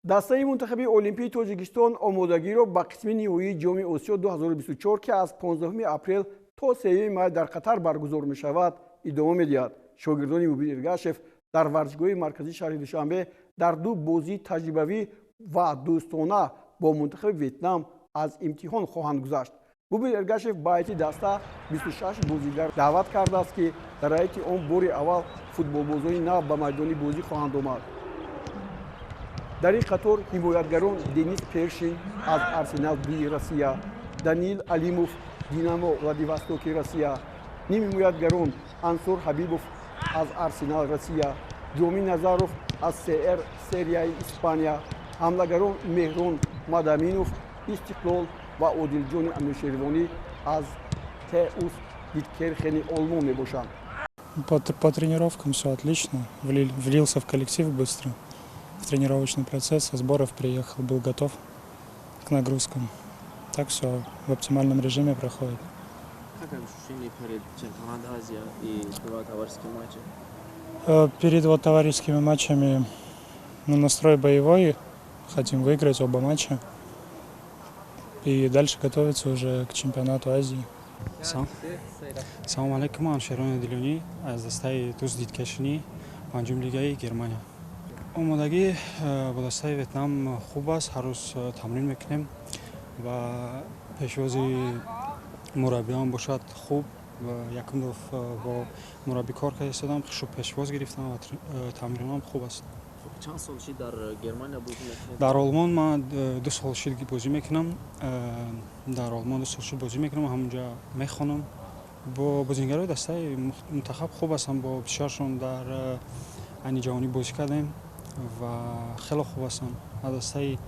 Дастаи мунтахаби Олимпии Тоҷикистон омодагиро ба қисми ниҳоии Ҷоми Осиё 2024, ки аз 15 апрел то 3 май дар Қатар баргузор мешавад, идома медиҳад. Шогирдони Мубин Эргашев дар варзишгоҳи марказии шаҳри Душанбе дар ду бозии таҷрибавӣ ва дӯстона бо мунтахаби Ветнам аз имтиҳон хоҳанд гузашт. Мубин Эргашев ба ҳайати даста 26 бозигар даъват кардааст, ки дар ҳайати он бори аввал футболбозони нав ба майдони бозӣ хоҳанд омад. Дар ин қатор ҳимоятгарон Денис Першин аз Арсенал би Россия, Даниил Алимов, Динамо Владивостоки Россия, нимҳимоятгарон Ансор Ҳабибов аз Арсенал Россия, Ҷомӣ Назаров аз СР Серияи Испания, ҳамлагарон Меҳрон Мадаминов, Истиқлол, ва Одилҷони Амиршервонӣ аз ТУС Диткерхени Олмон мебошанд. По тренировкам все отлично. Влился в коллектив быстро, в тренировочный процесс, со сборов приехал, был готов к нагрузкам. Так все в оптимальном режиме проходит. Как ощущение перед чемпионатом Азии и два товарищеских матча? Перед вот товарищескими матчами, ну, настрой боевой, хотим выиграть оба матча и дальше готовиться уже к чемпионату Азии. Салому алайкум, ман Шерони Дилёнӣ аз дастаи ТУС Диткерхени панҷум лигаи Германия. Омодагӣ бо дастаи Ветнам хуб аст, ҳар рӯз тамрин мекунем ва пешвози мураббиён бошад хуб. Якум дафъ бо мураббӣ кор карда истодам, хуб пешвоз гирифтам ва тамринам хуб аст. Чанд сол шид, дар Германия бозӣ мекунед? Дар Олмон ман 2 сол шид бозӣ мекунам. Дар Олмон 2 сол шид бозӣ мекунам, ҳамонҷа мехонам. Бо бозингарои дастаи мунтахаб хуб ҳастам, бо бисёршон дар айни ҷавонӣ бозӣ кардем ва хеле хуб ҳастанд. Аз дастаи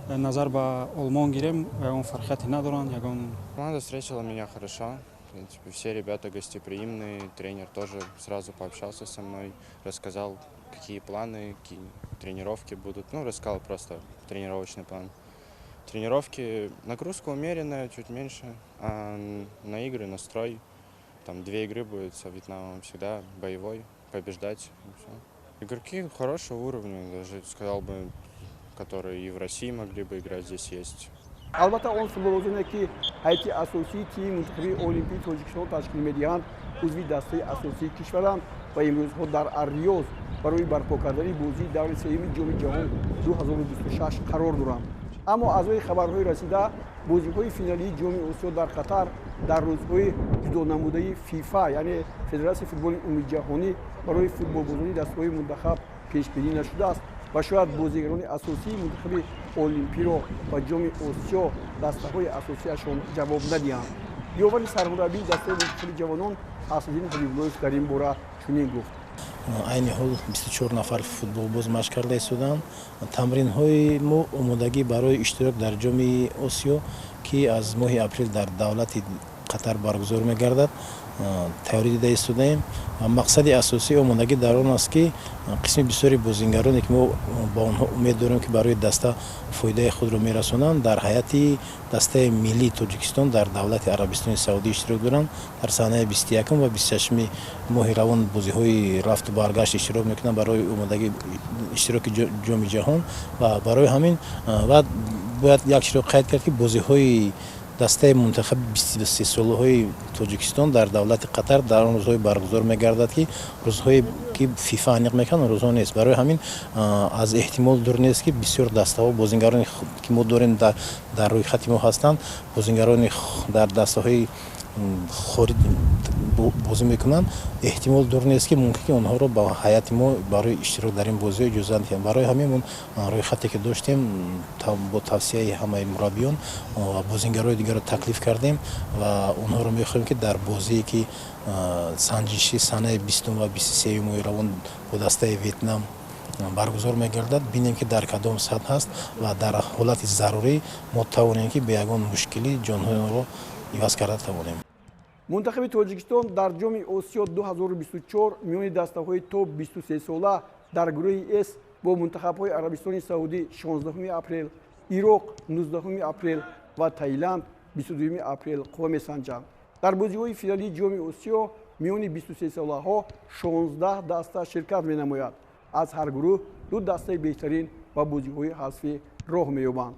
назар ба Олмон гирем, ягон фарқияте надоранд, ягон. Команда встретила меня хорошо. В принципе, все ребята гостеприимные, тренер тоже сразу пообщался со мной, рассказал, какие планы, какие тренировки будут. Ну, рассказал просто тренировочный план. Тренировки, нагрузка умеренная, чуть меньше, а на игры настрой. Там две игры будет со Вьетнамом, всегда боевой, побеждать. И всё. Игроки хорошего уровня, даже сказал бы, которые и в России могли бы играть, здесь есть. Албатта, он футболбозоне, ки ҳайати асосии тими мунтахаби Олимпии Тоҷикистонро ташкил медиҳанд, узви дастаи асосии кишваранд ва имрӯзҳо дар Арриёз барои барпо кардани бозии даври сеюми Ҷоми ҷаҳон 2026 қарор доранд. Аммо аз рӯи хабарҳои расида, бозиҳои финалии Ҷоми Осиё дар Қатар дар рӯзҳои ҷудонамудаи ФИФА, яъне Федератсияи футболи умумиҷаҳонӣ, барои футболбозони дастаҳои мунтахаб пешбинӣ нашудааст ва шояд бозигарони асосии мунтахаби Олимпиро ба Ҷоми Осиё дастаҳои асосиашон ҷавоб надиҳанд. Ёвари сармураббии дастаи мунтахаби ҷавонон Асриддин Ҳабибуллоев дар ин бора чунин гуфт. Айни ҳол 24 нафар футболбоз машқ карда истоданд. Тамринҳои мо омодагӣ барои иштирок дар Ҷоми Осиё, ки аз моҳи апрел дар давлати Қатар баргузор мегардад, тайёрӣ дида истодаем. Ва мақсади асосии омодагӣ дар он аст, ки қисми бисёри бозингароне, ки мо ба онҳо умед дорем, ки барои даста фоидаи худро мерасонанд, дар ҳайати дастаи миллии Тоҷикистон дар давлати Арабистони Саудӣ иштирок доранд. Дар санаи 21 ва 26-уми моҳи равон бозиҳои рафту баргашт иштирок мекунанд барои омодагӣ иштироки Ҷоми ҷаҳон. Ва барои ҳамин ва бояд як чиро қайд кард, ки бозиҳои дастаи мунтахаби 23-солаҳои Тоҷикистон дар давлати Қатар дар он рӯзҳое баргузор мегардад, ки рӯзҳое ки ФИФА аниқ мекунад, рӯзҳо нест. Барои ҳамин аз эҳтимол дур нест, ки бисёр дастаҳо бозингароне, ки мо дорем, дар рӯйхати мо ҳастанд, бозингарони дар дастаҳои хориҷ бозӣ мекунанд, эҳтимол дур нест, ки мумкин ки онҳоро ба ҳайати мо барои иштирок дар ин бозиҳо иҷозат диҳанд. Барои ҳамин он рӯйхате, ки доштем, бо тавсияи ҳамаи мураббиён ва бозингарои дигарро таклиф кардем ва онҳоро мехоҳем, ки дар бозие, ки санҷишӣ санаи 20-ум ва 23-юми моҳи равон бо дастаи Ветнам баргузор мегардад, бинем, ки дар кадом сатҳ ҳаст ва дар ҳолати зарурӣ мо тавонем, ки бе ягон мушкилӣ ҷойҳои онро иваз карда тавонем. Мунтахаби Тоҷикистон дар Ҷоми Осиё 2024 миёни дастаҳои то 23 сола дар гурӯҳи С бо мунтахабҳои Арабистони Саудӣ 16 апрел, Ироқ 19 апрел ва Таиланд 22 апрел қувва месанҷанд. Дар бозиҳои финалии Ҷоми Осиё миёни 23 солаҳо 16 даста ширкат менамояд. Аз ҳар гурӯҳ ду дастаи беҳтарин. ба бозиҳои ҳазфӣ роҳ меёбанд.